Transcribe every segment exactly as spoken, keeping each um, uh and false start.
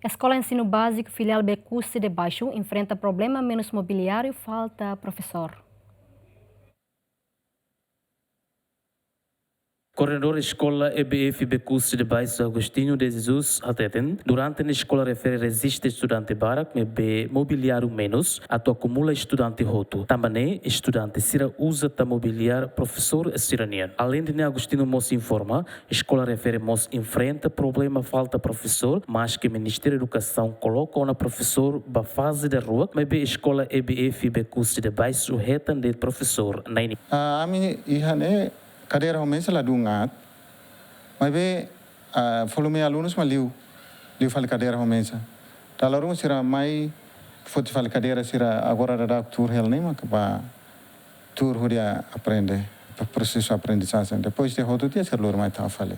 Eskola Ensinu Báziku Filiál Becusse de Baixo enfrenta problema menus mobiliáriu, falta profesór. Koordenadór Eskola E B F Becusse de Baixo, Agostinho de Jesus, hateten, durante ne'e eskola refere reziste estudante barak, maibé mobiliáriu menus, atu akumula estudante hotu. Tanba ne'e estudante sira uza tan mobiliáriu profesór sira-nian. Aleinde ne'e, Agostinho mós informa, eskola refere mós enfrenta problema falta profesór, maske Ministériu Edukasaun koloka ona profesór ba faze daruak, maibé eskola E B F Becusse de Baixo hetan de'it profesór na'in-neen. Ah, ami iha ne'e kadeira ho meza ladún aat, maibé, ah, volume alunus mak liu, liu fali kadeira ho meza. Dala ruma sira mai foti fali kadeira, sira agora daudaun tuur hela ne'e mak ba tuur hodi aprende, prosesu aprendizajen. Depois de hotu tiha sira lori mai tau fali.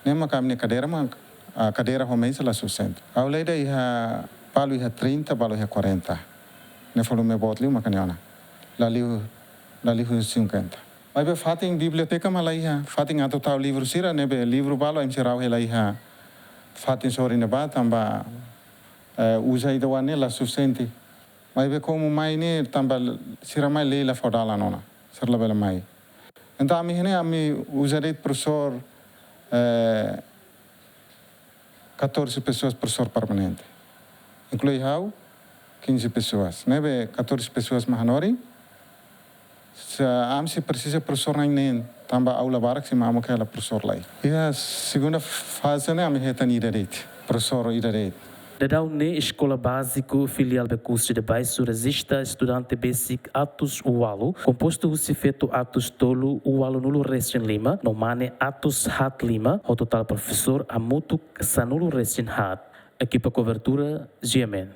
Ne'e mak ami-nia kadeira mak, ah, kadeira ho meza la sufisiente. Aula ida iha, balu iha trinta, balu iha quarenta. Ne'e volume boot liu mak ne'e ona. La liu, la liu cinquenta. Maibé fatin biblioteka mak la iha, fatin atu tau livru sira, ne'ebé livru balu ami sei rau hela iha fatin sorin ne'ebá, tanba, eh, uza ida-oan ne'e la sufisiente. Maibé komu mai ne'e tanba sira mai lei la fó dalan ona, sira labele mai. Entaun ami iha ne'e ami uza de'it profesór, eh, catorze pessoas profesór permanente. Inklui ha'u, quinze pessoas. Ne'ebé catorze pessoas mak hanorin. Se ami sei presiza profesór na'in-neen, tanba aula barak sei mamuk hela profesór lai. Iha segunda faze ne'e ami hetan ida de'it, profesór ida de'it. Daudaun ne'e Eskola Báziku Filiál Becusse de Baixo rejista estudante besik atus ualu, kompostu husi feto atus tolu ualunulu resin lima, no mane atus haat lima, ho totál profesór hamutuk sanulu resin haat. Ekipa kobertura, G M N.